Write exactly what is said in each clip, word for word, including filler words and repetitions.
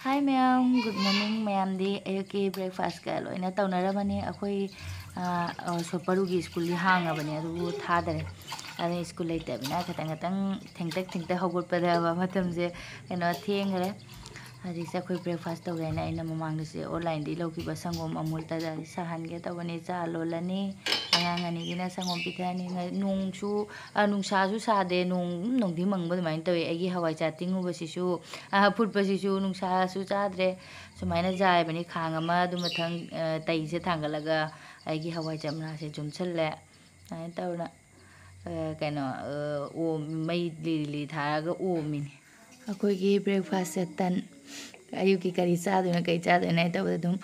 Hi ꯃꯌꯥꯝ, good morning꯫ ꯃꯌꯥꯝꯗꯤ ꯑꯌꯨꯛꯀꯤ breakfastꯀ ꯂꯣꯏꯅ ꯇꯧꯅꯔꯕꯅꯤ꯫ ꯑꯩꯈꯣꯏ, ꯑ, ꯑ, ꯁꯣꯄꯔꯨꯒꯤ ꯁ꯭ꯀꯨꯜꯗꯤ ꯍꯥꯡꯉꯕꯅꯤ, ꯑꯗꯨꯕꯨ ꯊꯥꯗꯔꯦ꯫ ꯑꯗꯨꯅ ꯁ꯭ꯀꯨꯜ ꯂꯩꯇꯕꯅꯤꯅ ꯈꯤꯇꯪ ꯈꯤꯇꯪ ꯊꯦꯡꯇꯛ ꯊꯦꯡꯇꯛ ꯍꯧꯒꯠꯄꯗ ꯃꯇꯝꯁꯦ ꯀꯩꯅꯣ ꯊꯦꯡꯈ꯭ꯔꯦ꯫ ꯍꯧꯖꯤꯛꯁꯦ ꯑꯩꯈꯣꯏ breakfast ꯇꯧꯒꯦ ꯍꯥꯏꯅ ꯑꯩꯅ ꯃꯃꯥꯡꯗꯁꯦ onlineꯗꯒꯤ ꯂꯧꯈꯤꯕ ꯁꯪꯒꯣꯝ ꯑꯃꯨꯜ ꯇꯥꯖꯥꯁꯦ ꯁꯥꯍꯟꯒꯦ ꯇꯧꯕꯅꯤ꯫ ꯆꯥ ꯂꯣꯜꯂꯅꯤ, ꯑꯉꯥꯡ ꯑꯅꯤꯒꯤꯅ ꯁꯪꯒꯣꯝ ꯄꯤꯊꯛꯑꯅꯤ꯫ ꯉ-, ꯅꯣꯡꯁꯨ, ꯑ, ꯅꯨꯡꯁꯥꯁꯨ ꯁꯥꯗꯦ, ꯅꯣꯡ, ꯅꯣꯡꯗꯤ ꯃꯪꯕ ꯑꯗꯨꯃꯥꯏꯅ ꯇꯧꯋꯤ꯫ ꯑꯩꯒꯤ ꯍꯋꯥꯏꯖꯥꯔ ꯇꯤꯡꯉꯨꯕꯁꯤꯁꯨ, ꯑ, ꯐꯨꯠꯄꯁꯤꯁꯨ ꯅꯨꯡꯁꯥꯁꯨ ꯆꯥꯗ꯭ꯔꯦ꯫ ꯁꯨꯃꯥꯏꯅ ꯌꯥꯏꯕꯅꯤ, ꯈꯥꯡ ꯑꯃ ꯑꯗꯨ ꯃꯊꯪ, ꯑ, ꯇꯩꯁꯦ ꯊꯥꯡꯒꯠꯂꯒ ꯑꯩꯒꯤ ꯍꯋꯥꯏꯖꯥꯔ ꯃꯅꯥꯁꯦ ꯌꯣꯝꯁꯜꯂꯦ꯫ ꯁꯨꯃꯥꯏꯅ ꯇꯧꯗꯅ, ꯑ, ꯀꯩꯅꯣ, ꯑ, ꯑꯣꯝ-, ꯃꯩ ꯂꯤꯔꯤ ꯂꯤꯔꯤ ꯊꯥꯔꯒ ꯑꯣꯝꯃꯤꯅꯤ꯫ ꯑꯩꯈꯣꯏꯒꯤ breakfastꯁꯦ ꯇꯟ꯫ ꯑꯌꯨꯛꯀꯤ ꯀꯔꯤ ꯆꯥꯗꯣꯏꯅꯣ, ꯀꯔꯤ ꯆꯥꯗꯣꯏꯅꯣ ꯍꯥꯏꯅ ꯇꯧꯕꯗ ꯑꯗꯨꯝ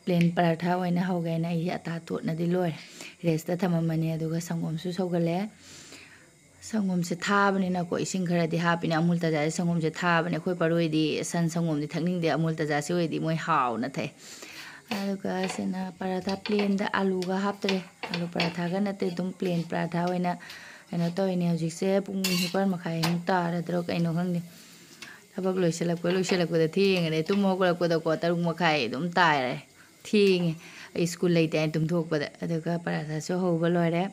plain ꯄꯔꯥꯊꯥ ꯑꯣꯏꯅ ꯍꯧꯒꯦꯅ ꯑꯩꯁꯦ ꯑꯇꯥ ꯇꯣꯠꯅꯗꯤ ꯂꯣꯏꯔꯦ꯫ Restꯇ ꯊꯝꯃꯝꯃꯅꯤ, ꯑꯗꯨꯒ ꯁꯪꯒꯣꯝꯁꯨ ꯁꯧꯒꯠꯂꯦ꯫ ꯁꯪꯒꯣꯝꯁꯦ ꯊꯥꯕꯅꯤꯅꯀꯣ, ꯏꯁꯤꯡ ꯈꯔꯗꯤ ꯍꯥꯞꯄꯤꯅꯦ꯫ ꯑꯃꯨꯜ ꯇꯥꯖꯥꯁꯦ ꯁꯪꯒꯣꯝꯁꯦ ꯊꯥꯕꯅꯦ꯫ ꯑꯩꯈꯣꯏ ꯄꯔꯣꯏꯗꯤ ꯁꯟ ꯁꯪꯒꯣꯝꯗꯤ ꯊꯛꯅꯤꯡꯗꯦ, ꯑꯃꯨꯜ ꯇꯥꯖꯥꯁꯦ ꯑꯣꯏꯗꯤ ꯃꯣꯏ ꯍꯥꯎꯅ ꯊꯛꯑꯦ꯫ ꯑꯗꯨꯒ ꯁꯤꯅ ꯄꯔꯥꯊꯥ plainꯗ ꯑꯥꯂꯨꯒ ꯍꯥꯞꯇ꯭ꯔꯦ, ꯑꯥꯂꯨ ꯄꯔꯥꯊꯥꯒ ꯅꯠꯇꯦ, ꯑꯗꯨꯝ plain ꯄꯔꯥꯊꯥ ꯑꯣꯏꯅ ꯀꯩꯅꯣ ꯇꯧꯔꯤꯅꯦ꯫ ꯍꯧꯖꯤꯛꯁꯦ ꯄꯨꯡ ꯅꯤꯄꯥꯟ ꯃꯈꯥꯏꯃꯨꯛ ꯇꯥꯔꯗ꯭ꯔꯣ ꯀꯩꯅꯣ ꯈꯪꯗꯦ꯫ ꯊꯕꯛ ꯂꯣꯏꯁꯤꯜꯂꯛꯄ ꯂꯣꯏꯁꯤꯜꯂꯛꯄꯗ ꯊꯦꯡꯉꯅꯤ꯫ ꯇꯨꯝ ꯍꯧꯒꯠꯂꯛꯄꯗꯀꯣ ꯇꯔꯨꯛ ꯃꯈꯥꯏ ꯑꯗꯨꯝ ꯇꯥꯔꯦ꯫ ꯊꯦꯡꯉꯦ꯫ ꯑꯩ ꯁ꯭ꯀꯨꯜ ꯂꯩꯇꯦ ꯍꯥꯏꯅ ꯇꯨꯝꯊꯣꯛꯄꯗ꯫ ꯑꯗꯨꯒ ꯄꯔꯥꯊꯥꯁꯨ ꯍꯧꯕ ꯂꯣꯏꯔꯦ꯫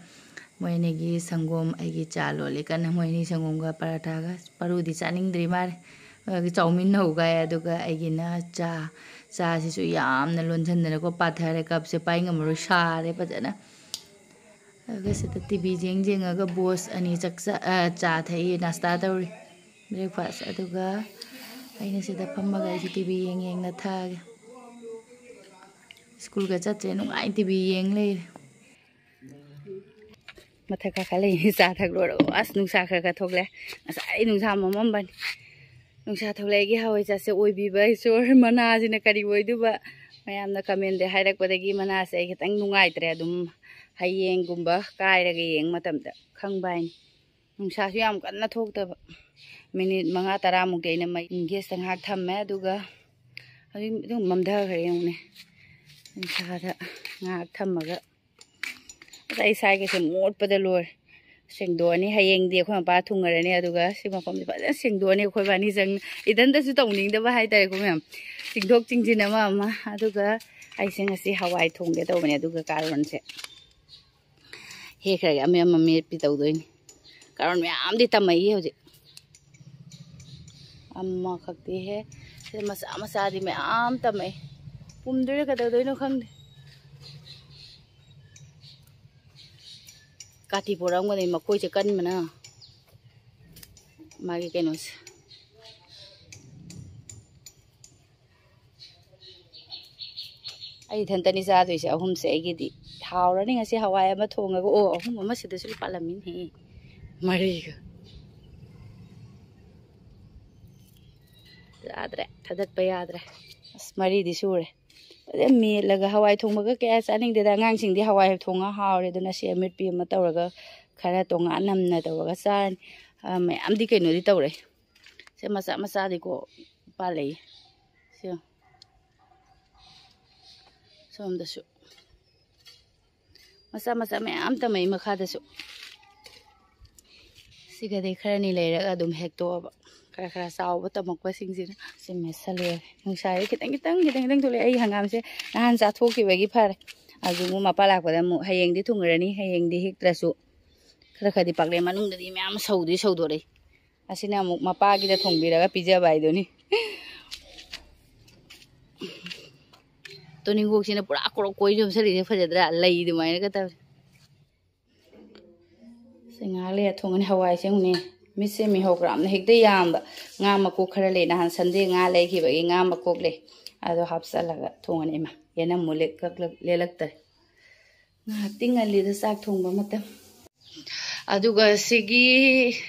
ꯃꯣꯏ ꯑꯅꯤꯒꯤ ꯁꯪꯒꯣꯝ, ꯑꯩꯒꯤ ꯆꯥ ꯂꯣꯜꯂꯤ ꯀꯟꯅ꯫ ꯃꯣꯏ ꯑꯅꯤ ꯁꯪꯒꯣꯝꯒ ꯄꯔꯥꯊꯥꯒ꯫ ꯄꯔꯨꯗꯤ ꯆꯥꯅꯤꯡꯗ꯭ꯔꯤ ꯃꯥꯜꯂꯦ꯫ ꯑꯗꯨꯒ ꯆꯥꯎꯃꯤꯟ ꯍꯧꯒꯥꯏ꯫ ꯑꯗꯨꯒ ꯑꯩꯒꯤꯅ ꯆꯥ꯫ ꯆꯥꯁꯤꯁꯨ ꯌꯥꯝꯅ ꯂꯣꯟꯁꯤꯟꯗꯅꯀꯣ ꯄꯥꯊꯔꯦ꯫ ꯀꯞꯁꯦ ꯄꯥꯏ ꯉꯝꯃꯔꯣꯏ, ꯁꯥꯔꯦ ꯐꯖꯅ꯫ ꯑꯗꯨꯒ ꯁꯤꯗ ꯇꯤ ꯚꯤ ꯌꯦꯡ ꯌꯦꯡꯉꯒ boss ꯑꯅꯤ ꯆꯥꯛ ꯆꯥ-, ꯑ, ꯆꯥ ꯊꯛꯏ, ꯅꯥꯁꯇꯥ ꯇꯧꯔꯤ, breakfast꯫ ꯑꯗꯨꯒ ꯑꯩꯅ ꯁꯤꯗ ꯐꯝꯃꯒ ꯑꯩꯁꯨ ꯇꯤ ꯚꯤ ꯌꯦꯡ ꯌꯦꯡꯅ ꯊꯛꯑꯒꯦ꯫ ꯁ꯭ꯀꯨꯜꯒ ꯆꯠꯇ꯭ꯔꯦ, ꯅꯨꯡꯉꯥꯏ ꯇꯤ ꯚꯤ ꯌꯦꯡ ꯂꯩꯔꯦ꯫ ꯃꯊꯛ ꯀꯥꯈꯠꯂꯛꯏꯅꯦ ꯆꯥ ꯊꯛ ꯂꯣꯏꯔꯒ꯫ ꯑꯁ, ꯅꯨꯡꯁꯥ ꯈꯔ ꯈꯔ ꯊꯣꯛꯂꯛꯑꯦ꯫ ꯉꯁꯥꯏ ꯅꯨꯡꯁꯥ ꯃꯝꯃꯝꯕꯅꯤ꯫ ꯅꯨꯡꯁꯥ ꯊꯣꯛꯂꯛꯑꯦꯒꯤ ꯍꯋꯥꯏ ꯆꯥꯁꯦ ꯑꯣꯏꯕꯤꯕ ꯏꯁꯣꯔ, ꯃꯅꯥꯁꯤꯅ ꯀꯔꯤ ꯑꯣꯏꯗꯣꯏꯕ? ꯃꯌꯥꯝꯅ commentꯗ ꯍꯥꯏꯔꯛꯄꯗꯒꯤ ꯃꯅꯥꯁꯦ ꯑꯩ ꯈꯤꯇꯪ ꯅꯨꯡꯉꯥꯏꯇ꯭ꯔꯦ꯫ ꯑꯗꯨꯝ ꯍꯌꯦꯡꯒꯨꯝꯕ ꯀꯥꯏꯔꯒ ꯌꯦꯡꯕ ꯃꯇꯝꯗ ꯈꯪꯕ ꯍꯥꯏꯅꯤ꯫ ꯅꯨꯡꯁꯥꯁꯨ ꯌꯥꯝ ꯀꯟꯅ ꯊꯣꯛꯇꯕ꯫ Minute ꯃꯉꯥ ꯇꯔꯥꯃꯨꯛꯇꯤ ꯑꯩꯅ ꯃꯩ gasꯇ ꯉꯥꯏꯍꯥꯛ ꯊꯝꯃꯦ, ꯑꯗꯨꯒ ꯍꯧꯖꯤꯛ ꯑꯗꯨꯝ ꯃꯝꯊꯈ꯭ꯔꯦ ꯌꯦꯡꯉꯨꯅꯦ꯫ ꯅꯨꯡꯁꯥꯗ ꯉꯥꯏꯍꯥꯛ ꯊꯝꯃꯒ ꯑꯁ, ꯑꯩ ꯁꯥꯏꯒꯁꯦ ꯃꯣꯠꯄꯗ ꯂꯣꯏꯔꯦ꯫ ꯁꯦꯡꯗꯣꯛꯑꯅꯤ꯫ ꯍꯌꯦꯡꯗꯤ ꯑꯩꯈꯣꯏ ꯃꯄꯥ ꯊꯨꯡꯉꯔꯅꯤ, ꯑꯗꯨꯒ ꯁꯤ ꯃꯐꯝꯁꯦ ꯐꯖꯅ ꯁꯦꯡꯗꯣꯛꯑꯅꯤ꯫ ꯑꯩꯈꯣꯏ ꯕꯥꯅꯤ ꯆꯪ ꯏꯊꯟꯇꯁꯨ ꯇꯧꯅꯤꯡꯗꯕ ꯍꯥꯏꯇꯥꯔꯦꯀꯣ ꯃꯌꯥꯝ, ꯆꯤꯡꯊꯣꯛ ꯆꯤꯡꯁꯤꯟ ꯑꯃ ꯑꯃ꯫ ꯑꯗꯨꯒ ꯑꯩꯁꯦ ꯉꯁꯤ ꯍꯋꯥꯏ ꯊꯣꯡꯒꯦ ꯇꯧꯕꯅꯦ, ꯑꯗꯨꯒ ꯀꯥꯔꯣꯟꯁꯦ ꯍꯦꯛꯈ꯭ꯔꯒꯦ꯫ ꯑꯃꯦꯠ ꯑꯃ ꯃꯦꯠꯄꯤ ꯇꯧꯗꯣꯏꯅꯤ꯫ ꯀꯥꯔꯣꯟ ꯃꯌꯥꯝꯗꯤ ꯇꯝꯃꯛꯏ ꯍꯧꯖꯤꯛ, ꯑꯃꯈꯛꯇꯤ ꯍꯦ꯫ ꯁꯤꯗ ꯃꯆꯥ ꯃꯆꯥꯗꯤ ꯃꯌꯥꯝ ꯇꯝꯃꯛꯏ꯫ ꯄꯨꯝꯗꯣꯏꯔꯥ ꯀꯩꯗꯧꯗꯣꯏꯅꯣ ꯈꯪꯗꯦ꯫ ꯀꯥꯇꯤ ꯄꯣꯔꯛꯑꯝꯒꯅꯤ, ꯃꯈꯣꯏꯁꯦ ꯀꯟꯕꯅ꯫ ꯃꯥꯒꯤ ꯀꯩꯅꯣꯁꯦ꯫ ꯑꯩ ꯏꯊꯟꯇꯅꯤ ꯆꯥꯗꯣꯏꯁꯦ ꯑꯍꯨꯝꯁꯦ ꯑꯩꯒꯤꯗꯤ꯫ ꯍꯥꯎꯔꯅꯤ ꯉꯁꯤ ꯍꯋꯥꯏ ꯑꯃ ꯊꯣꯡꯉꯒ꯫ ꯑꯣ, ꯑꯍꯨꯝ ꯑꯃ ꯁꯤꯗꯁꯨ ꯄꯥꯜꯂꯝꯃꯤꯅꯦꯍꯦ꯫ ꯃꯔꯤꯒ꯫ ꯌꯥꯗ꯭ꯔꯦ, ꯊꯥꯗꯠꯄ ꯌꯥꯗ꯭ꯔꯦ꯫ ꯑꯁ, ꯃꯔꯤꯗꯤ ꯁꯨꯔꯦ꯫ ꯐꯖꯅ ꯃꯦꯠꯂꯒ, ꯍꯋꯥꯏ ꯊꯣꯡꯕꯒ ꯀꯌꯥ ꯆꯥꯅꯤꯡꯗꯦꯗ꯫ ꯑꯉꯥꯡꯁꯤꯡꯗꯤ ꯍꯋꯥꯏ ꯊꯣꯡꯉ ꯍꯥꯎꯔꯦ꯫ ꯑꯗꯨꯅ ꯁꯤ ꯑꯃꯦꯠꯄꯤ ꯑꯃ ꯇꯧꯔꯒ ꯈꯔ ꯇꯣꯉꯥꯟ ꯅꯝꯅ ꯇꯧꯔꯒ ꯆꯥꯔꯅꯤ꯫ ꯑ, ꯃꯌꯥꯝꯗꯤ ꯀꯩꯅꯣꯗꯤ ꯇꯧꯔꯦ꯫ ꯁꯦ ꯃꯆꯥ ꯃꯆꯥꯗꯤꯀꯣ ꯄꯥꯜꯂꯛꯏ꯫ ꯁꯤ ꯁꯣꯝꯗꯁꯨ ꯃꯆꯥ ꯃꯆꯥ ꯃꯌꯥꯝ ꯇꯝꯃꯛꯏ ꯃꯈꯥꯗꯁꯨ꯫ ꯁꯤꯒꯗꯤ ꯈꯔꯅꯤ ꯂꯩꯔꯒ ꯑꯗꯨꯝ ꯍꯦꯛꯇꯣꯛꯑꯕ꯫ ꯈꯔ ꯈꯔ ꯆꯥꯎꯕ ꯇꯝꯃꯛꯄꯁꯤꯡꯁꯤꯅ꯫ ꯁꯤ ꯃꯦꯠꯁꯜꯂꯦ꯫ ꯅꯨꯡꯁꯥꯁꯦ ꯈꯤꯇꯪ ꯈꯤꯇꯪ ꯈꯤꯇꯪ ꯈꯤꯇꯪ ꯊꯣꯛꯂꯛꯑꯦ꯫ ꯑꯩ ꯍꯪꯒꯥꯝꯁꯦ ꯅꯍꯥꯟ ꯆꯥꯊꯣꯛꯈꯤꯕꯒꯤ ꯐꯔꯦ꯫ ꯑꯗꯨꯕꯨ ꯃꯄꯥ ꯂꯥꯛꯄꯗ ꯑꯃꯨꯛ ꯍꯌꯦꯡꯗꯤ ꯊꯨꯡꯉꯔꯅꯤ꯫ ꯍꯌꯦꯡꯗꯤ ꯍꯦꯛꯇ꯭ꯔꯁꯨ ꯈꯔ ꯈꯔꯗꯤ ꯄꯥꯛꯂꯛꯑꯦ꯫ ꯃꯅꯨꯡꯗꯗꯤ ꯃꯌꯥꯝ ꯁꯧꯗꯤ ꯁꯧꯗꯣꯔꯛꯏ꯫ ꯑꯁꯤꯅ ꯑꯃꯨꯛ ꯃꯄꯥꯒꯤꯗ ꯊꯣꯡꯕꯤꯔꯒ ꯄꯤꯖꯕ ꯍꯥꯏꯗꯨꯅꯤ꯫ ꯇꯣꯅꯤꯡꯈꯣꯛꯁꯤꯅ ꯄꯨꯔꯥ ꯀ꯭ꯔꯣꯛ ꯀꯣꯏ ꯌꯣꯝꯁꯜꯂꯤꯁꯦ, ꯐꯖꯗ꯭ꯔꯥ? ꯂꯩ ꯑꯗꯨꯃꯥꯏꯅꯒ ꯇꯧꯔꯦ꯫ ꯁꯤ ꯉꯥꯏꯍꯥꯛ ꯂꯩꯔ ꯊꯣꯡꯉꯅꯤ꯫ ꯍꯋꯥꯏꯁꯦ ꯌꯦꯡꯉꯨꯅꯦ, ꯃꯤꯠꯁꯦ ꯃꯤꯍꯧ ꯌꯥꯝꯅ ꯍꯦꯛꯇ ꯌꯥꯝꯕ꯫ ꯉꯥ ꯃꯀꯣꯛ ꯈꯔ ꯂꯩ, ꯅꯍꯥꯟ ꯁꯟꯗꯦ ꯉꯥ ꯂꯩꯈꯤꯕꯒꯤ ꯉꯥ ꯃꯀꯣꯛ ꯂꯩ, ꯑꯗꯣ ꯍꯥꯞꯆꯜꯂꯒ ꯊꯣꯡꯉꯅꯤ꯫ ꯏꯃꯥ, ꯌꯦꯅꯝ ꯑꯃꯨꯛ ꯂꯦꯛꯂꯛ-, ꯂꯦꯜꯂꯛꯇꯔꯦ꯫ ꯉꯥꯏꯍꯥꯛꯇꯤ ꯉꯜꯂꯤꯗ ꯆꯥꯛ ꯊꯣꯡꯕ ꯃꯇꯝ꯫ ꯑꯗꯨꯒ ꯁꯤꯒꯤ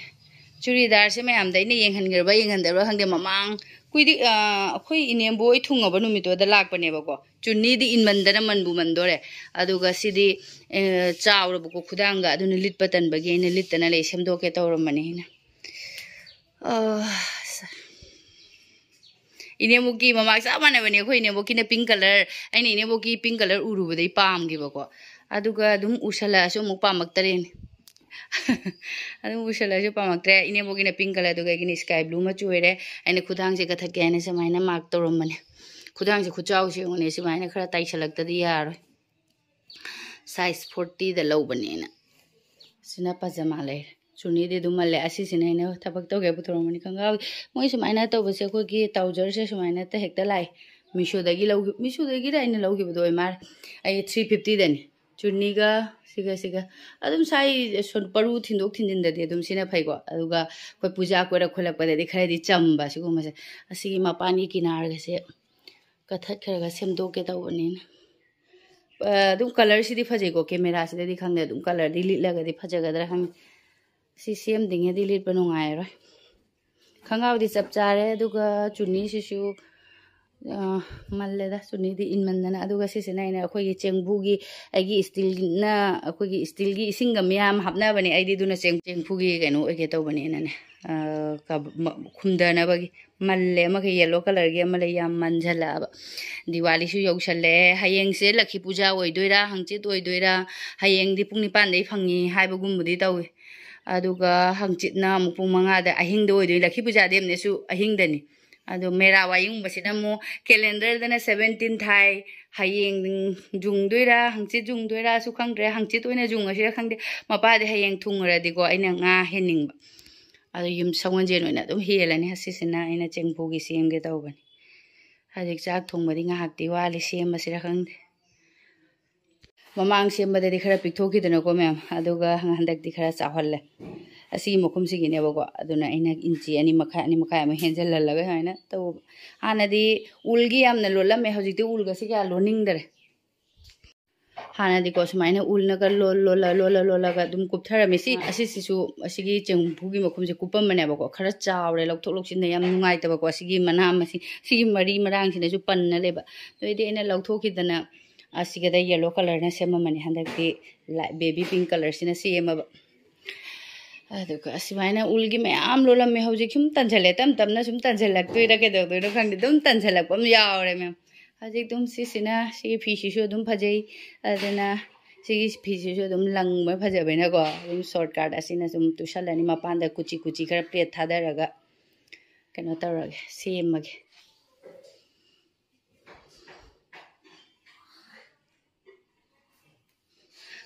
ꯆꯨꯔꯤꯗꯥꯔꯁꯦ ꯃꯌꯥꯝꯗ ꯑꯩꯅ ꯌꯦꯡꯍꯟꯈ꯭ꯔꯕ ꯌꯦꯡꯍꯟꯗꯕ꯭ꯔꯥ ꯈꯪꯗꯦ, ꯃꯃꯥꯡ ꯀꯨꯏꯗꯤ, ꯑ, ꯑꯩꯈꯣꯏ ꯏꯅꯦꯝꯕꯣꯏ ꯊꯨꯡꯉꯕ ꯅꯨꯃꯤꯠꯇꯨꯗ ꯂꯥꯛꯄꯅꯦꯕꯀꯣ꯫ ꯆꯨꯟꯅꯤꯗꯤ ꯏꯟꯃꯟꯗꯅ ꯃꯟꯕꯨ ꯃꯟꯗꯣꯔꯦ꯫ ꯑꯗꯨꯒ ꯁꯤꯗꯤ, ꯑ, ꯆꯥꯎꯔꯕꯀꯣ ꯈꯨꯗꯥꯡꯒ, ꯑꯗꯨꯅ ꯂꯤꯠꯄ ꯇꯟꯕꯒꯤ ꯑꯩꯅ ꯂꯤꯠꯇꯅ ꯂꯩ, ꯁꯦꯝꯗꯣꯛꯀꯦ ꯇꯧꯔꯝꯕꯅꯤ ꯑꯩꯅ꯫ ꯑ, ꯁ-, ꯏꯅꯦꯝꯕꯣꯛꯀꯤ ꯃꯃꯥꯒ ꯆꯞ ꯃꯥꯟꯅꯕꯅꯦ꯫ ꯑꯩꯈꯣꯏ ꯏꯅꯦꯝꯕꯣꯛꯀꯤꯅ pink colour, ꯑꯩꯅ ꯏꯅꯦꯝꯕꯣꯛꯀꯤ pink colour ꯎꯔꯨꯕꯗꯩ ꯄꯥꯝꯈꯤꯕꯀꯣ꯫ ꯑꯗꯨꯒ ꯑꯗꯨꯝ ꯎꯁꯜꯂꯛꯑꯁꯨ ꯑꯃꯨꯛ ꯄꯥꯝꯃꯛꯇꯔꯦꯅꯦ꯫ ꯑꯗꯨꯝ ꯎꯁꯜꯂꯁꯨ ꯄꯥꯝꯃꯛꯇ꯭ꯔꯦ꯫ ꯏꯅꯦꯝꯕꯣꯛꯀꯤꯅ pink colour, ꯑꯗꯨꯒ ꯑꯩꯒꯤꯅ sky blue ꯃꯆꯨ ꯑꯣꯏꯔꯦ꯫ ꯑꯩꯅ ꯈꯨꯗꯥꯡꯁꯦ ꯀꯛꯊꯠꯀꯦ ꯍꯥꯏꯅ ꯁꯨꯃꯥꯏꯅ mark ꯇꯧꯔꯝꯕꯅꯦ꯫ ꯈꯨꯗꯥꯡꯁꯦ ꯈꯨꯠꯆꯥꯎꯁꯦ ꯌꯦꯡꯉꯨꯅꯦ, ꯁꯨꯃꯥꯏꯅ ꯈꯔ ꯇꯥꯏꯁꯜꯂꯛꯇꯗꯤ ꯌꯥꯔꯣꯏ꯫ Size fortyꯗ ꯂꯧꯕꯅꯦꯅ꯫ ꯁꯤꯅ ꯄꯖꯃꯥ ꯂꯩꯔꯦ꯫ ꯆꯨꯅꯤꯗꯤ ꯑꯗꯨꯝ ꯃꯜꯂꯦ꯫ ꯑꯁꯤꯁꯤꯅ ꯑꯩꯅ ꯊꯕꯛ ꯇꯧꯒꯦ ꯄꯨꯊꯣꯔꯛꯄꯅꯤ꯫ ꯈꯪꯒꯥꯎ ꯃꯣꯏ ꯁꯨꯃꯥꯏꯅ ꯇꯧꯕꯁꯦ, ꯑꯩꯈꯣꯏꯒꯤ ꯇꯥꯎꯖꯔꯁꯦ ꯁꯨꯃꯥꯏꯅ ꯍꯦꯛꯇ ꯂꯥꯛꯑꯦ꯫ ꯃꯤꯁꯣꯗꯒꯤ ꯂꯧꯈꯤ-, ꯃꯤꯁꯣꯗꯒꯤꯗ ꯑꯩꯅ ꯂꯧꯈꯤꯕꯗꯣ ꯑꯣꯏ ꯃꯥꯜꯂꯦ꯫ ꯑꯩ three fiftyꯗꯅꯤ꯫ ꯆꯨꯅꯤꯒ ꯁꯤꯒ ꯁꯤꯒ ꯑꯗꯨꯝ ꯁꯥꯏ, ꯁꯣꯟ-, ꯄꯔꯨ ꯊꯤꯟꯗꯣꯛ ꯊꯤꯟꯖꯤꯟꯗꯗꯤ ꯑꯗꯨꯝ ꯁꯤꯅ ꯐꯩꯀꯣ꯫ ꯑꯗꯨꯒ ꯑꯩꯈꯣꯏ ꯄꯨꯖꯥ ꯀꯣꯏꯔꯛ ꯈꯣꯠꯂꯛꯄꯗꯗꯤ ꯈꯔꯗꯤ ꯆꯝꯕ ꯁꯤꯒꯨꯝꯕꯁꯦ꯫ ꯑꯁꯤꯒꯤ ꯃꯄꯥꯟꯒꯤ ꯀꯤꯅꯥꯔꯒꯁꯦ ꯀꯛꯊꯠꯈ꯭ꯔꯒ ꯁꯦꯝꯗꯣꯛꯀꯦ ꯇꯧꯕꯅꯤꯅ꯫ ꯑ, ꯑꯗꯨꯝ colourꯁꯤꯗꯤ ꯐꯖꯩꯀꯣ, cameraꯁꯤꯗꯗꯤ ꯈꯪꯗꯦ, ꯑꯗꯨꯝ colourꯗꯤ ꯂꯤꯠꯂꯒꯗꯤ ꯐꯖꯒꯗ꯭ꯔꯥ ꯈꯪꯗꯦ꯫ ꯁꯤ ꯁꯦꯝꯗ꯭ꯔꯤꯉꯩꯗꯤ ꯂꯤꯠꯄ ꯅꯨꯡꯉꯥꯏꯔꯣꯏ꯫ ꯈꯪꯒꯥꯎꯗꯤ ꯆꯞ ꯆꯥꯔꯦ, ꯑꯗꯨꯒ ꯆꯨꯅꯤꯁꯤꯁꯨ, ꯑ, ꯃꯜꯂꯦꯗ ꯆꯨꯅꯤꯗꯤ ꯏꯟꯃꯟꯗꯅ꯫ ꯑꯗꯨꯒ ꯁꯤꯁꯤꯅ ꯑꯩꯅ ꯑꯩꯈꯣꯏꯒꯤ ꯆꯦꯡꯐꯨꯒꯤ, ꯑꯩꯒꯤ steelꯅ, ꯑꯩꯈꯣꯏꯒꯤ steelꯒꯤ ꯏꯁꯤꯡꯒ ꯃꯌꯥꯝ ꯍꯥꯞꯅꯕꯅꯦ꯫ ꯑꯩꯗꯤ ꯑꯗꯨꯅ ꯆꯦꯡ-, ꯆꯦꯡꯐꯨꯒꯤ ꯀꯩꯅꯣ ꯑꯣꯏꯒꯦ ꯇꯧꯕꯅꯦꯅꯅꯦ, ꯑ, ꯀꯕ-, ꯃ-, ꯈꯨꯝꯊꯅꯕꯒꯤ꯫ ꯃꯜꯂꯦ, ꯑꯃꯈꯛ yellow colourꯒꯤ ꯑꯃ ꯂꯩ, ꯌꯥꯝ ꯃꯟꯖꯜꯂꯛꯑꯕ꯫ ꯗꯤꯋꯥꯂꯤꯁꯨ ꯌꯧꯁꯜꯂꯛꯑꯦ꯫ ꯍꯌꯦꯡꯁꯦ ꯂꯛꯈꯤ ꯄꯨꯖꯥ ꯑꯣꯏꯗꯣꯏꯔꯥ, ꯍꯪꯆꯤꯠ ꯑꯣꯏꯗꯣꯏꯔꯥ? ꯍꯌꯦꯡꯗꯤ ꯄꯨꯡ ꯅꯤꯄꯥꯟꯗꯩ ꯐꯪꯉꯤ ꯍꯥꯏꯕꯒꯨꯝꯕꯗꯤ ꯇꯧꯏ꯫ ꯑꯗꯨꯒ ꯍꯪꯆꯤꯠꯅ ꯑꯃꯨꯛ ꯄꯨꯡ ꯃꯉꯥꯗ ꯑꯍꯤꯡꯗ ꯑꯣꯏꯗꯣꯏꯅꯤ꯫ ꯂꯛꯈꯤ ꯄꯨꯖꯥꯗꯤ ꯑꯃꯅꯁꯨ ꯑꯍꯤꯡꯗꯅꯤ꯫ ꯑꯗꯣ ꯃꯦꯔꯥ ꯋꯥꯌꯨꯡꯕꯁꯤꯅ ꯑꯃꯨꯛ calendarꯗꯅ seventeen ꯊꯥꯏ꯫ ꯍꯌꯦꯡ ꯌꯨꯡꯗꯣꯏꯔꯥ, ꯍꯪꯆꯤꯠ ꯌꯨꯡꯗꯣꯏꯔꯥꯁꯨ ꯈꯪꯗ꯭ꯔꯦ꯫ ꯍꯪꯆꯤꯠ ꯑꯣꯏꯅ ꯌꯨꯡꯉꯁꯤꯔꯥ ꯈꯪꯗꯦ꯫ ꯃꯄꯥꯗꯤ ꯍꯌꯦꯡ ꯊꯨꯡꯉꯨꯔꯗꯤꯀꯣ, ꯑꯩꯅ ꯉꯥ ꯍꯦꯟꯅꯤꯡꯕ꯫ ꯑꯗꯣ ꯌꯨꯝ ꯁꯒꯣꯜꯁꯦꯟ ꯑꯣꯏꯅ ꯑꯗꯨꯝ ꯍꯦꯜꯂꯅꯤ꯫ ꯑꯁꯤꯁꯤꯅ ꯑꯩꯅ ꯆꯦꯡꯐꯨꯒꯤ ꯁꯦꯝꯒꯦ ꯇꯧꯕꯅꯤ꯫ ꯍꯧꯖꯤꯛ ꯆꯥꯛ ꯊꯣꯡꯕꯗꯤ ꯉꯥꯏꯍꯥꯛꯇꯤ ꯋꯥꯠꯂꯤ, ꯁꯦꯝꯃꯁꯤꯔꯥ ꯈꯪꯗꯦ꯫ ꯃꯃꯥꯡ ꯁꯦꯝꯕꯗꯗꯤ ꯈꯔ ꯄꯤꯛꯊꯣꯛꯈꯤꯗꯅꯀꯣ ꯃꯌꯥꯝ, ꯑꯗꯨꯒ ꯍꯟꯗꯛꯇꯤ ꯈꯔ ꯆꯥꯎꯍꯜꯂꯦ꯫ ꯑꯁꯤꯒꯤ ꯃꯈꯨꯝꯁꯤꯒꯤꯅꯦꯕꯀꯣ, ꯑꯗꯨꯅ ꯑꯩꯅ ꯏꯟꯆꯤ ꯑꯅꯤ ꯃꯈꯥꯏ, ꯑꯅꯤ ꯃꯈꯥꯏ ꯑꯃ ꯍꯦꯟꯖꯜꯍꯜꯂꯒ ꯁꯨꯃꯥꯏꯅ ꯇꯧꯕ꯫ ꯍꯥꯟꯅꯗꯤ ꯎꯜꯒꯤ ꯌꯥꯝꯅ ꯂꯣꯜꯂꯝꯃꯦ, ꯍꯧꯖꯤꯛꯇꯤ ꯎꯜꯒꯁꯤ ꯀꯌꯥ ꯂꯣꯟꯅꯤꯡꯗꯔꯦ꯫ ꯍꯥꯟꯅꯗꯤꯀꯣ ꯁꯨꯃꯥꯏꯅ ꯎꯜꯅꯒ ꯂꯣꯜ-, ꯂꯣꯜꯂ, ꯂꯣꯜꯂ, ꯂꯣꯜꯂꯒ ꯑꯗꯨꯝ ꯀꯨꯞꯊꯔꯝꯃꯤ꯫ ꯁꯤ, ꯑꯁꯤꯁꯤꯁꯨ, ꯑꯁꯤꯒꯤ ꯆꯦꯡꯐꯨꯒꯤ ꯃꯈꯨꯝꯁꯦ ꯀꯨꯞꯄꯝꯕꯅꯦꯕꯀꯣ, ꯈꯔ ꯆꯥꯎꯔꯦ, ꯂꯧꯊꯣꯛ ꯂꯧꯁꯤꯟꯗ ꯌꯥꯝ ꯅꯨꯡꯉꯥꯏꯇꯕꯀꯣ, ꯑꯁꯤꯒꯤ ꯃꯅꯥ ꯃꯁꯤꯡ, ꯁꯤꯒꯤ ꯃꯔꯤ ꯃꯔꯥꯡꯁꯤꯅꯁꯨ ꯄꯟꯅ ꯂꯩꯕ꯫ ꯑꯗꯨꯏꯗꯤ ꯑꯩꯅ ꯂꯧꯊꯣꯛꯈꯤꯗꯅ ꯑꯁꯤꯒꯗ yellow colourꯅ ꯁꯦꯝꯃꯝꯃꯅꯤ꯫ ꯍꯟꯗꯛꯇꯤ ꯂꯥꯏ-, baby pink colourꯁꯤꯅ ꯁꯦꯝꯃꯕ꯫ ꯑꯗꯨꯒ ꯑꯁꯨꯃꯥꯏꯅ ꯎꯜꯒꯤ ꯃꯌꯥꯝ ꯂꯣꯜꯂꯝꯃꯦ꯫ ꯍꯧꯖꯤꯛ ꯁꯨꯝ ꯇꯟꯁꯤꯜꯂꯦ, ꯇꯞ ꯇꯞꯅ ꯁꯨꯝ ꯇꯟꯁꯤꯜꯂꯛꯇꯣꯏꯔꯥ ꯀꯩꯗꯧꯗꯣꯏꯅꯣ ꯈꯪꯗꯦ, ꯑꯗꯨꯝ ꯇꯟꯁꯤꯜꯂꯛꯄ ꯑꯃ ꯌꯥꯎꯔꯦ ꯃꯦꯝ꯫ ꯍꯧꯖꯤꯛ ꯑꯗꯨꯝ ꯁꯤꯁꯤꯅ, ꯁꯤꯒꯤ ꯐꯤꯁꯤꯁꯨ ꯑꯗꯨꯝ ꯐꯖꯩ꯫ ꯑꯗꯨꯅ ꯁꯤꯒꯤ ꯐꯤꯁꯤꯁꯨ ꯑꯗꯨꯝ ꯂꯪꯕ ꯐꯖꯕꯅꯤꯅꯀꯣ, ꯑꯗꯨꯝ ꯁꯣꯔꯠ ꯀꯥꯠ ꯑꯁꯤꯅ ꯁꯨꯝ ꯇꯨꯁꯜꯂꯅꯤ꯫ ꯃꯄꯥꯟꯗ ꯀꯨꯆꯤ ꯀꯨꯆꯤ ꯈꯔ ꯄ꯭ꯂꯦꯠ ꯊꯥꯗꯔꯒ ꯀꯩꯅꯣ ꯇꯧꯔꯒꯦ, ꯁꯦꯝꯃꯒꯦ꯫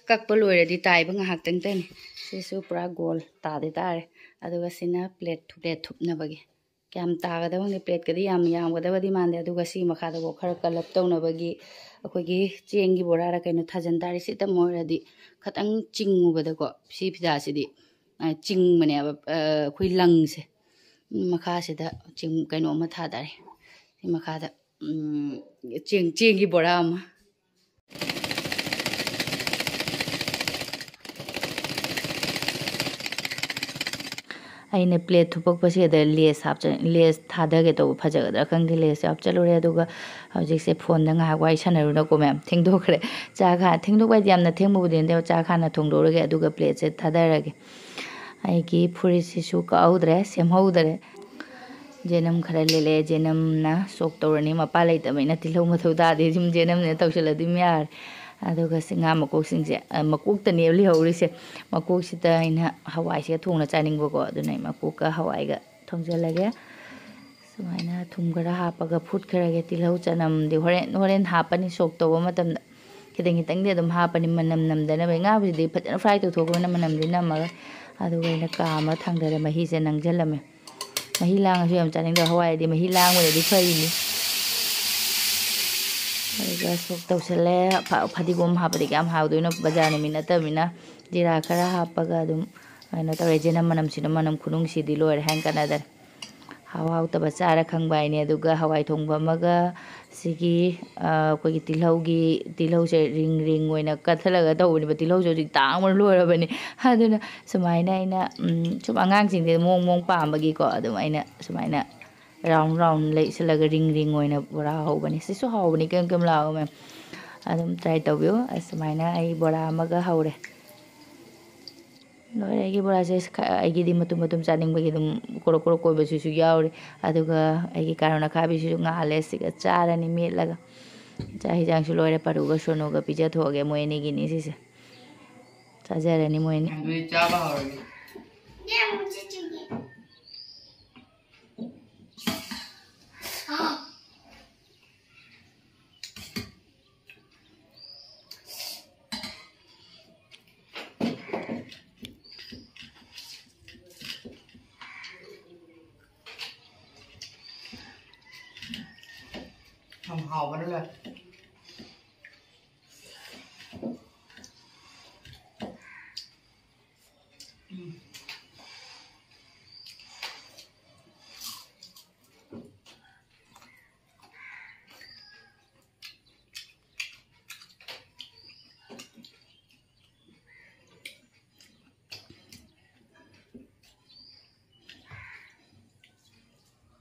ꯀꯛꯄ ꯂꯣꯏꯔꯗꯤ ꯇꯥꯏꯕ ꯉꯥꯏꯍꯥꯛꯇꯪꯇꯅꯤ꯫ ꯁꯤꯁꯨ ꯄꯨꯔꯥ ꯒꯣꯜ ꯇꯥꯗꯤ ꯇꯥꯔꯦ꯫ ꯑꯗꯨꯒ ꯁꯤꯅ ꯄ꯭ꯂꯦꯠ ꯄ꯭ꯂꯦꯠ ꯊꯨꯞꯅꯕꯒꯤ꯫ ꯀꯌꯥꯝ ꯇꯥꯒꯗꯕ ꯈꯪꯗꯦ, ꯄ꯭ꯂꯦꯠꯀꯗꯤ ꯌꯥꯝ ꯌꯥꯝꯒꯗꯕꯗꯤ ꯃꯥꯟꯗꯦ꯫ ꯑꯗꯨꯒ ꯁꯤ ꯃꯈꯥꯗꯀꯣ ꯈꯔ ꯀꯜꯂꯞ ꯇꯧꯅꯕꯒꯤ ꯑꯩꯈꯣꯏꯒꯤ ꯆꯦꯡꯒꯤ ꯕꯣꯔꯥꯔ ꯀꯩꯅꯣ ꯊꯥꯖꯟ ꯇꯥꯔꯦ꯫ ꯁꯤꯇ ꯑꯣꯏꯔꯗꯤ ꯈꯤꯇꯪ ꯆꯤꯡꯉꯨꯕꯗꯀꯣ ꯁꯤ ꯐꯤꯗꯥꯁꯤꯗꯤ, ꯑ, ꯆꯤꯡꯕꯅꯦꯕ, ꯑ, ꯑꯩꯈꯣꯏ ꯂꯪꯁꯦ꯫ ꯃꯈꯥꯁꯤꯗ ꯆꯤꯡ-, ꯀꯩꯅꯣ ꯑꯃ ꯊꯥ ꯇꯥꯔꯦ꯫ ꯁꯤ ꯃꯈꯥꯗ, ꯎꯝ, ꯆꯦꯡ, ꯆꯦꯡꯒꯤ ꯕꯣꯔꯥ ꯑꯃ꯫ ꯑꯩꯅ ꯄ꯭ꯂꯦꯠ ꯊꯨꯞꯄꯛꯄꯁꯤꯗ ꯂꯦꯁ ꯍꯥꯞꯆ-, ꯂꯦꯁ ꯊꯥꯗꯒꯦ ꯇꯧꯕ, ꯐꯖꯒꯗ꯭ꯔꯥ ꯈꯪꯗꯦ, ꯂꯦꯁ ꯍꯥꯞꯆꯜꯂꯨꯔꯦ꯫ ꯑꯗꯨꯒ ꯍꯧꯖꯤꯛꯁꯦ ꯐꯣꯟꯗ ꯉꯥꯏꯍꯥꯛ ꯋꯥꯔꯤ ꯁꯥꯟꯅꯔꯨꯅꯀꯣ ꯃꯌꯥꯝ ꯊꯦꯡꯗꯣꯛꯈ꯭ꯔꯦ꯫ ꯆꯥ ꯈꯥ-, ꯊꯦꯡꯗꯣꯛꯄ ꯍꯥꯏꯗꯤ ꯌꯥꯝꯅ ꯊꯦꯡꯕꯕꯨꯗꯤ ꯅꯠꯇꯦ, ꯆꯥ ꯈꯥꯅ ꯊꯣꯡꯗꯣꯛꯎꯔꯒꯦ ꯑꯗꯨꯒ ꯄ꯭ꯂꯦꯠꯁꯦ ꯊꯥꯗꯔꯒꯦ꯫ ꯑꯩꯒꯤ ꯐꯨꯔꯤꯠꯁꯤꯁꯨ ꯀꯛꯍꯧꯗ꯭ꯔꯦ, ꯁꯦꯝꯍꯧꯗ꯭ꯔꯦ꯫ ꯖꯦꯅꯝ ꯈꯔ ꯂꯤꯠꯂꯛꯑꯦ, ꯖꯦꯅꯝꯅ ꯁꯣꯛ ꯇꯧꯔꯅꯤ, ꯃꯄꯥ ꯂꯩꯇꯕꯅꯤꯅ ꯇꯤꯜꯍꯧ ꯃꯊꯧ ꯇꯥꯗꯦ꯫ ꯁꯨꯝ ꯖꯦꯅꯝꯅ ꯇꯧꯁꯜꯂꯗꯤ ꯑꯗꯨꯝ ꯌꯥꯔꯦ꯫ ꯑꯗꯨꯒ ꯁꯤ ꯉꯥ ꯃꯀꯣꯛꯁꯤꯡꯁꯦ, ꯑ, ꯃꯀꯣꯛꯇꯅꯦꯕ ꯂꯩꯍꯧꯔꯤꯁꯦ꯫ ꯃꯀꯣꯛꯁꯤꯗ ꯑꯩꯅ ꯍꯋꯥꯏꯁꯤꯒ ꯊꯣꯡꯅ ꯆꯥꯅꯤꯡꯕꯀꯣ, ꯑꯗꯨꯅ ꯑꯩ ꯃꯀꯣꯛꯀ ꯍꯋꯥꯏꯒ ꯊꯣꯡꯖꯜꯂꯒꯦ꯫ ꯁꯨꯃꯥꯏꯅ ꯊꯨꯝ ꯈꯔ ꯍꯥꯞꯄꯒ ꯐꯨꯠꯈ꯭ꯔꯒꯦ꯫ ꯇꯤꯜꯍꯧ ꯆꯅꯝꯗꯤ ꯍꯣꯔꯦꯟ, ꯍꯣꯔꯦꯟ ꯍꯥꯞꯄꯅꯤ, ꯁꯣꯛ ꯇꯧꯕ ꯃꯇꯝꯗ꯫ ꯈꯤꯇꯪ ꯈꯤꯇꯪꯗꯤ ꯑꯗꯨꯝ ꯍꯥꯞꯄꯅꯤ, ꯃꯅꯝ ꯅꯝꯗꯅꯕ꯫ ꯉꯥꯕꯨꯗꯤ ꯐꯖꯅ ꯐ꯭ꯔꯥꯏ ꯇꯧꯊꯣꯛꯈ꯭ꯔꯕꯅꯤꯅ ꯃꯅꯝꯗꯤ ꯅꯝꯃꯔꯣꯏ꯫ ꯑꯗꯨꯒ ꯑꯩꯅ ꯀꯥ ꯑꯃ ꯊꯥꯡꯗꯔꯦ, ꯃꯍꯤꯁꯦ ꯅꯪꯁꯤꯜꯂꯝꯃꯦ꯫ ꯃꯍꯤ ꯂꯥꯡꯉꯁꯨ ꯌꯥꯝ ꯆꯥꯅꯤꯡꯗꯕ, ꯍꯋꯥꯏꯗꯤ ꯃꯍꯤ ꯂꯥꯡꯕꯅꯗꯤ ꯐꯩꯅꯤ꯫ ꯑꯗꯨꯒ ꯁꯣꯛ ꯇꯧꯁꯜꯂꯦ꯫ ꯐ-, ꯐꯗꯤꯒꯣꯝ ꯍꯥꯞꯄꯗꯤ ꯀꯌꯥꯝ ꯍꯥꯎꯗꯣꯏꯅꯣ, ꯕꯖꯥꯔ ꯅꯨꯃꯤꯠ ꯅꯠꯇꯕꯅꯤꯅ꯫ ꯖꯤꯔꯥ ꯈꯔ ꯍꯥꯞꯄꯒ ꯑꯗꯨꯝ ꯀꯩꯅꯣ ꯇꯧꯔꯦ꯫ ꯖꯦꯅꯝ ꯃꯅꯝꯁꯤꯅ ꯃꯅꯝ ꯈꯨꯅꯨꯡꯁꯤꯗꯤ ꯂꯣꯏꯔꯦ, ꯍꯥꯏꯅ ꯀꯥꯟꯅꯗꯔꯦ꯫ ꯍꯥꯎ ꯍꯥꯎꯇꯕ ꯆꯥꯔ ꯈꯪꯕ ꯍꯥꯏꯅꯦ꯫ ꯑꯗꯨꯒ ꯍꯋꯥꯏ ꯊꯣꯡꯕ ꯑꯃꯒ ꯁꯤꯒꯤ, ꯑ, ꯑꯩꯈꯣꯏꯒꯤ ꯇꯤꯜꯍꯧꯒꯤ, ꯇꯤꯜꯍꯧꯁꯦ ꯔꯤꯡ ꯔꯤꯡ ꯑꯣꯏꯅ ꯀꯠꯊꯠꯂꯒ ꯇꯧꯕꯅꯦꯕ꯫ ꯇꯤꯜꯍꯧꯁꯦ ꯍꯧꯖꯤꯛ ꯇꯥꯡꯕꯅ ꯂꯣꯏꯔꯕꯅꯤ꯫ ꯑꯗꯨꯅ ꯁꯨꯃꯥꯏꯅ ꯑꯩꯅ, ꯎꯝ, ꯁꯨꯝ ꯑꯉꯥꯡꯁꯤꯡꯁꯦ ꯃꯑꯣꯡ ꯃꯑꯣꯡ ꯄꯥꯝꯕꯒꯤꯀꯣ, ꯑꯗꯨꯝ ꯑꯩꯅ ꯁꯨꯃꯥꯏꯅ ꯔꯥꯎꯟ ꯔꯥꯎꯟ ꯂꯩꯁꯤꯜꯂꯒ ꯔꯤꯡ ꯔꯤꯡ ꯑꯣꯏꯅ ꯕꯣꯔꯥ ꯍꯧꯕꯅꯤ꯫ ꯁꯤꯁꯨ ꯍꯥꯎꯕꯅꯤ, ꯀꯦꯝ ꯀꯦꯝ ꯂꯥꯎꯔꯒ ꯃꯌꯥꯝ꯫ ꯑꯗꯨꯝ ꯇ꯭ꯔꯥꯏ ꯇꯧꯕꯤꯌꯨ꯫ ꯑꯁꯨꯃꯥꯏꯅ ꯑꯩ ꯕꯣꯔꯥ ꯑꯃꯒ ꯍꯧꯔꯦ꯫ ꯂꯣꯏꯔꯦ ꯑꯩꯒꯤ ꯕꯣꯔꯥꯁꯦ꯫ ꯈ-, ꯑꯩꯒꯤꯗꯤ ꯃꯇꯨꯝ ꯃꯇꯨꯝ ꯆꯥꯅꯤꯡꯕꯒꯤ ꯑꯗꯨꯝ ꯀꯣꯔꯣꯛ ꯀꯣꯔꯣꯛ ꯀꯣꯏꯕꯁꯤꯁꯨ ꯌꯥꯎꯔꯤ꯫ ꯑꯗꯨꯒ ꯑꯩꯒꯤ ꯀꯥꯔꯣꯟ ꯑꯈꯥꯕꯤꯁꯤꯁꯨ ꯉꯥꯜꯂꯦ꯫ ꯁꯤꯒ ꯆꯥꯔꯅꯤ ꯃꯦꯠꯂꯒ꯫ ꯆꯥꯛ ꯍꯤꯟꯖꯥꯡꯁꯨ ꯂꯣꯏꯔꯦ꯫ ꯄꯥꯔꯨꯒ ꯁꯣꯅꯨꯒ ꯄꯤꯖꯊꯣꯛꯑꯒꯦ, ꯃꯣꯏ ꯑꯅꯤꯒꯤꯅꯤ ꯁꯤꯁꯦ꯫ ꯆꯥꯖꯔꯅꯤ ꯃꯣꯏ ꯑꯅꯤ꯫ ꯑꯗꯨꯗꯤ ꯆꯥꯕ ꯍꯧꯔꯒꯦ꯫ ꯌꯥꯝ ꯍꯥꯎꯕꯅ ꯂꯣꯏꯔꯦ꯫ ꯎꯝ꯫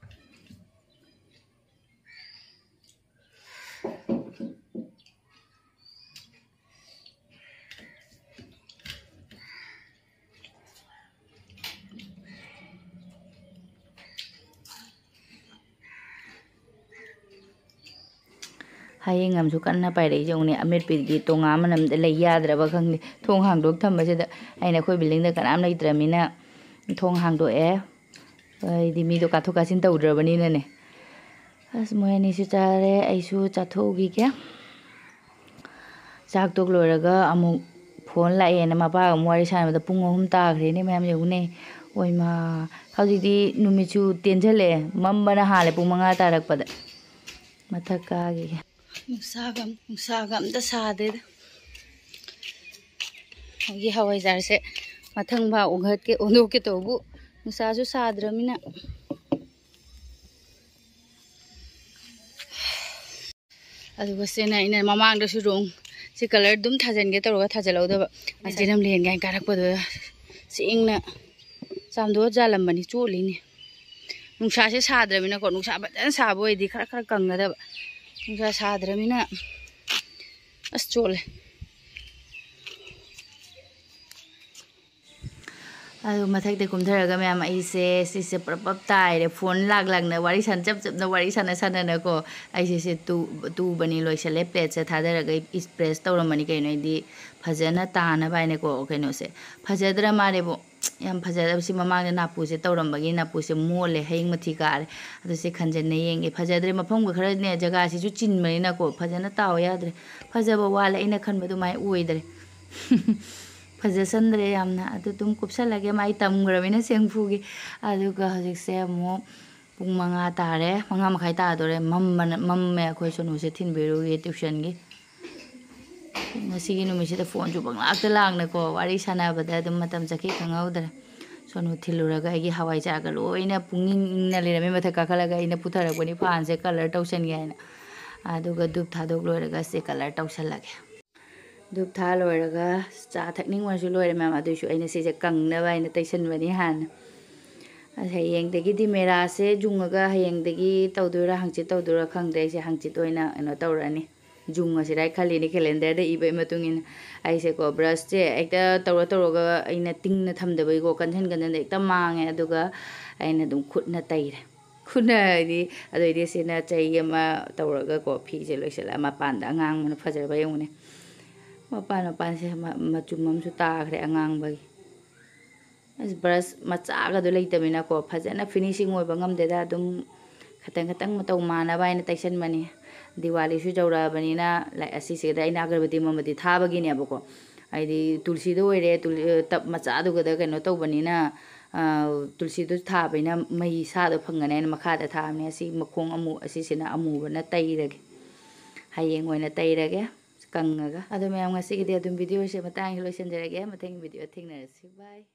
ꯍꯌꯦꯡ ꯑꯃꯁꯨ ꯀꯟꯅ ꯄꯥꯏꯔꯛꯏꯁꯦ ꯌꯦꯡꯉꯨꯅꯦ꯫ ꯑꯃꯦꯠꯄꯤꯗꯤ ꯇꯣꯉꯥꯟ ꯃꯅꯝꯗ ꯂꯩ ꯌꯥꯗ꯭ꯔꯕ ꯈꯪꯗꯦ꯫ ꯊꯣꯡ ꯍꯥꯡꯗꯣꯛ ꯊꯝꯕꯁꯤꯗ ꯑꯩꯅ ꯑꯩꯈꯣꯏ buildingꯗ ꯀꯅꯥꯝ ꯂꯩꯇ꯭ꯔꯃꯤꯅ ꯊꯣꯡ ꯍꯥꯡꯗꯣꯛꯑꯦ꯫ ꯑꯩꯗꯤ ꯃꯤꯗꯣ ꯀꯥꯊꯣꯛ ꯀꯥꯁꯤꯟ ꯇꯧꯗ꯭ꯔꯕꯅꯤꯅꯅꯦ꯫ ꯑꯁ, ꯃꯣꯏ ꯑꯅꯤꯁꯨ ꯆꯥꯔꯦ, ꯑꯩꯁꯨ ꯆꯥꯊꯣꯛꯎꯈꯤꯒꯦ꯫ ꯆꯥꯛ ꯇꯣꯛ ꯂꯣꯏꯔꯒ ꯑꯃꯨꯛ phone ꯂꯥꯛꯑꯦꯅ ꯃꯄꯥꯒ ꯑꯃꯨꯛ ꯋꯥꯔꯤ ꯁꯥꯟꯅꯕꯗ ꯄꯨꯡ ꯑꯍꯨꯝ ꯇꯥꯈ꯭ꯔꯦꯅꯦ ꯃꯌꯥꯝ, ꯌꯦꯡꯉꯨꯅꯦ꯫ ꯑꯣꯏꯃꯥ, ꯍꯧꯖꯤꯛꯇꯤ ꯅꯨꯃꯤꯠꯁꯨ ꯇꯦꯟꯁꯤꯜꯂꯛꯑꯦ, ꯃꯝꯕꯅ ꯍꯥꯜꯂꯦ ꯄꯨꯡ ꯃꯉꯥ ꯇꯥꯔꯛꯄꯗ꯫ ꯃꯊꯛ ꯀꯥꯈꯤꯒꯦ꯫ ꯅꯨꯡꯁꯥꯒ, ꯅꯨꯡꯁꯥꯒ ꯑꯝꯇ ꯁꯥꯗꯦꯗ꯫ ꯑꯩꯒꯤ ꯍꯋꯥꯏꯖꯥꯔꯁꯦ ꯃꯊꯪ ꯐꯥ ꯑꯣꯟꯈꯠꯀꯦ, ꯑꯣꯟꯊꯣꯛꯀꯦ ꯇꯧꯕꯨ ꯅꯨꯡꯁꯥꯁꯨ ꯁꯥꯗ꯭ꯔꯃꯤꯅ꯫ ꯑꯗꯨꯒ ꯁꯤꯅ ꯑꯩꯅ ꯃꯃꯥꯡꯗꯁꯨ wrong, ꯁꯤ colour ꯑꯗꯨꯝ ꯊꯥꯖꯤꯟꯒꯦ ꯇꯧꯔꯒ ꯊꯥꯖꯤꯜꯍꯧꯗꯕ꯫ ꯆꯦꯔꯝ ꯂꯦꯟ ꯀꯥꯏꯅ ꯀꯥꯔꯛꯄꯗꯨꯗ ꯆꯦꯡꯅ ꯆꯥꯝꯗꯣꯛꯑ ꯆꯥꯜꯂꯝꯕꯅꯤ, ꯆꯣꯠꯂꯤꯅꯦ꯫ ꯅꯨꯡꯁꯥꯁꯦ ꯁꯥꯗ꯭ꯔꯃꯤꯅꯀꯣ, ꯅꯨꯡꯁꯥ ꯐꯖꯅ ꯁꯥꯕ ꯑꯣꯏꯗꯤ ꯈꯔ ꯈꯔ ꯀꯪꯒꯗꯕ꯫ ꯅꯨꯡꯁꯥ ꯁꯥꯗ꯭ꯔꯃꯤꯅ ꯑꯁ ꯆꯣꯠꯂꯦ꯫ ꯑꯗꯨ ꯃꯊꯛꯇ ꯀꯨꯝꯊꯔꯒ ꯃꯌꯥꯝ ꯑꯩꯁꯦ ꯁꯤꯁꯦ ꯄ꯭ꯔꯞ ꯄ꯭ꯔꯞ ꯇꯥꯏꯔꯦ꯫ ꯐꯣꯟ ꯂꯥꯛ ꯂꯥꯛꯅ ꯋꯥꯔꯤ ꯁꯥꯟꯅ ꯆꯞ ꯆꯞꯅ ꯋꯥꯔꯤ ꯁꯥꯟꯅ ꯁꯥꯟꯅꯅꯀꯣ꯫ ꯑꯩꯁꯦ ꯁꯤ ꯇꯨ-, ꯇꯨꯕꯅꯤ ꯂꯣꯏꯁꯜꯂꯦ꯫ ꯄ꯭ꯂꯦꯠꯁꯦ ꯊꯥꯗꯔꯒ ꯏꯁꯄ꯭ꯔꯦꯁ ꯇꯧꯔꯝꯕꯅꯤ ꯀꯩꯅꯣ꯫ ꯑꯩꯗꯤ ꯐꯖꯅ ꯇꯥꯅꯕ ꯍꯥꯏꯅꯀꯣ ꯀꯩꯅꯣꯁꯦ꯫ ꯐꯖꯗ꯭ꯔ ꯃꯥꯜꯂꯦꯕꯣ꯫ ꯌꯥꯝ ꯐꯖꯗꯕ꯫ ꯁꯤ ꯃꯃꯥꯡꯗ ꯅꯥꯄꯨꯁꯦ ꯇꯧꯔꯝꯕꯒꯤ ꯅꯥꯄꯨꯁꯦ ꯃꯣꯠꯂꯦ꯫ ꯍꯌꯤꯡ ꯃꯊꯤ ꯀꯥꯔꯦ꯫ ꯑꯗꯨ ꯁꯤ ꯈꯟꯖꯟꯅ ꯌꯦꯡꯒꯦ꯫ ꯐꯖꯗ꯭ꯔꯦ꯫ ꯃꯐꯝꯒ ꯈꯔꯅꯦ ꯖꯒꯥꯁꯤꯁꯨ ꯆꯤꯟꯕꯅꯤꯅꯀꯣ ꯐꯖꯅ ꯇꯥꯎ ꯌꯥꯗ꯭ꯔꯦ꯫ ꯐꯖꯕ ꯋꯥꯠꯂꯦ꯫ ꯑꯩꯅ ꯈꯟꯕ ꯑꯗꯨꯃꯥꯏꯅ ꯑꯣꯏꯗ꯭ꯔꯦ꯫ ꯐꯖꯁꯟꯗ꯭ꯔꯦ ꯌꯥꯝꯅ꯫ ꯑꯗꯨ ꯑꯗꯨꯝ ꯀꯨꯞꯁꯜꯂꯒꯦ꯫ ꯃꯥꯏ ꯇꯝꯈ꯭ꯔꯕꯅꯤꯅ ꯁꯦꯡꯐꯨꯒꯤ꯫ ꯑꯗꯨꯒ ꯍꯧꯖꯤꯛꯁꯦ ꯑꯃꯨꯛ ꯄꯨꯡ ꯃꯉꯥ ꯇꯥꯔꯦ꯫ ꯃꯉꯥ ꯃꯈꯥꯏ ꯇꯥꯗꯣꯔꯦ꯫ ꯃꯝꯕꯅ-, ꯃꯝꯃꯦ꯫ ꯑꯩꯈꯣꯏ ꯁꯣꯅꯨꯁꯦ ꯊꯤꯟꯕꯤꯔꯨꯒꯦ ꯇ꯭ꯌꯨꯁꯟꯒꯤ꯫ ꯉꯁꯤꯒꯤ ꯅꯨꯃꯤꯠꯁꯤꯗ ꯐꯣꯟꯁꯨ ꯄꯪꯂꯥꯛꯇ ꯂꯥꯛꯅꯀꯣ ꯋꯥꯔꯤ ꯁꯥꯟꯅꯕꯗ ꯑꯗꯨꯝ ꯃꯇꯝ ꯆꯠꯈꯤ ꯈꯪꯍꯧꯗ꯭ꯔꯦ꯫ ꯁꯣꯅꯨ ꯊꯤꯜꯂꯨꯔꯒ ꯑꯩꯒꯤ ꯍꯋꯥꯏꯖꯥꯔꯒ ꯂꯣꯏꯅ ꯄꯨꯡꯏꯪ ꯏꯪꯅ ꯂꯩꯔꯝꯃꯦ꯫ ꯃꯊꯛ ꯀꯥꯈꯠꯂꯒ ꯑꯩꯅ ꯄꯨꯊꯔꯛꯄꯅꯤ ꯐꯥꯟꯁꯦ ꯀꯂꯔ ꯇꯧꯁꯟꯒꯦ ꯍꯥꯏꯅ꯫ ꯑꯗꯨꯒ ꯙꯨꯞ ꯊꯥꯗꯣꯛ ꯂꯣꯏꯔꯒ ꯁꯦ ꯀꯂꯔ ꯇꯧꯁꯜꯂꯒꯦ꯫ ꯙꯨꯞ ꯊꯥ ꯂꯣꯏꯔꯒ ꯆꯥ ꯊꯛꯅꯤꯡꯕꯁꯨ ꯂꯣꯏꯔꯦ ꯃꯌꯥꯝ꯫ ꯑꯗꯨꯏꯁꯨ ꯑꯩꯅ ꯁꯤꯁꯦ ꯀꯪꯅꯕ ꯍꯥꯏꯅ ꯇꯩꯁꯟꯕꯅꯤ ꯍꯥꯟꯅ꯫ ꯑꯁ, ꯍꯌꯦꯡꯗꯒꯤꯗꯤ ꯃꯦꯔꯥꯁꯦ ꯌꯨꯡꯉꯒ ꯍꯌꯦꯡꯗꯒꯤ ꯇꯧꯗꯣꯏꯔꯥ ꯍꯪꯆꯤꯠ ꯇꯧꯗꯣꯏꯔꯥ ꯈꯪꯗꯦ꯫ ꯑꯩꯁꯦ ꯍꯪꯆꯤꯠ ꯑꯣꯏꯅ ꯀꯩꯅꯣ ꯇꯧꯔꯅꯤ꯫ ꯌꯨꯡꯉꯁꯤꯔꯥ ꯍꯥꯏ ꯈꯜꯂꯤꯅꯦ꯫ ꯀꯦꯂꯦꯟꯗꯔꯗ ꯏꯕꯒꯤ ꯃꯇꯨꯡ ꯏꯟꯅ꯫ ꯑꯩꯁꯦꯀꯣ ꯕ꯭ꯔꯁꯁꯦ ꯍꯦꯛꯇ ꯇꯧꯔ ꯇꯧꯔꯒ ꯑꯩꯅ ꯇꯤꯡꯅ ꯊꯝꯗꯕꯒꯤꯀꯣ ꯀꯟꯁꯤꯟ ꯀꯟꯁꯤꯟꯗ ꯍꯦꯛꯇ ꯃꯥꯡꯉꯦ꯫ ꯑꯗꯨꯒ ꯑꯩꯅ ꯑꯗꯨꯝ ꯈꯨꯠꯅ ꯇꯩꯔꯦ꯫ ꯈꯨꯠꯅ ꯍꯥꯏꯗꯤ ꯑꯗꯩꯗꯤ ꯁꯤꯅ ꯆꯩ ꯑꯃ ꯇꯧꯔꯒꯀꯣ ꯐꯤꯁꯦ ꯂꯣꯏꯁꯤꯜꯂꯒ ꯃꯄꯥꯟꯗ ꯑꯉꯥꯡꯕꯅ ꯐꯖꯕ ꯌꯦꯡꯉꯨꯅꯦ꯫ ꯃꯄꯥꯟ ꯃꯄꯥꯟꯁꯦ ꯃ-, ꯃꯆꯨꯝ ꯑꯃꯁꯨ ꯇꯥꯈ꯭ꯔꯦ ꯑꯉꯥꯡꯕꯒꯤ꯫ ꯑꯁ, ꯕ꯭ꯔꯁ ꯃꯆꯥꯒꯗꯣ ꯂꯩꯇꯕꯅꯤꯅꯀꯣ ꯐꯖꯅ ꯐꯤꯅꯤꯁꯤꯡ ꯑꯣꯏꯕ ꯉꯝꯗꯦꯗ꯫ ꯑꯗꯨꯝ ꯈꯇꯪ ꯈꯇꯪ ꯃꯇꯧ ꯃꯥꯟꯅꯕ ꯍꯥꯏꯅ ꯇꯩꯁꯟꯕꯅꯤ꯫ ꯗꯤꯋꯥꯂꯤꯁꯨ ꯌꯧꯔꯛꯑꯕꯅꯤꯅ ꯂꯥꯏ-, ꯑꯁꯤꯁꯤꯗ ꯑꯩꯅ ꯑꯒꯔꯕꯇꯤ ꯃꯣꯝꯕꯇꯤ ꯊꯥꯕꯒꯤꯅꯦꯕꯀꯣ꯫ ꯍꯥꯏꯗꯤ ꯇꯨꯜꯁꯤꯗ ꯑꯣꯏꯔꯦ, ꯇꯨꯜ-, ꯇꯞ ꯃꯆꯥꯗꯨꯒꯗ ꯀꯩꯅꯣ ꯇꯧꯕꯅꯤꯅ, ꯑ, ꯇꯨꯜꯁꯤꯗꯨ ꯊꯥꯕꯅꯤꯅ ꯃꯩ ꯁꯥꯗꯣ ꯐꯪꯒꯅꯤ ꯍꯥꯏꯅ ꯃꯈꯥꯗ ꯊꯥꯕꯅꯦ꯫ ꯑꯁꯤ ꯃꯈꯣꯡ ꯑꯃꯨ-, ꯑꯁꯤꯁꯤꯅ ꯑꯃꯨꯕꯅ ꯇꯩꯔꯒꯦ꯫ ꯍꯌꯦꯡ ꯑꯣꯏꯅ ꯇꯩꯔꯒꯦ ꯀꯪꯉꯒ꯫ ꯑꯗꯣ ꯃꯌꯥꯝ ꯉꯁꯤꯒꯤꯗꯤ ꯑꯗꯨꯝ ꯚꯤꯗꯤꯑꯣꯁꯦ ꯃꯇꯥꯡꯁꯤ ꯂꯣꯏꯁꯤꯟꯖꯔꯒꯦ꯫ ꯃꯊꯪꯒꯤ ꯚꯤꯗꯤꯑꯣ ꯊꯦꯡꯅꯔꯁꯤ꯫ ꯕꯥꯏ꯫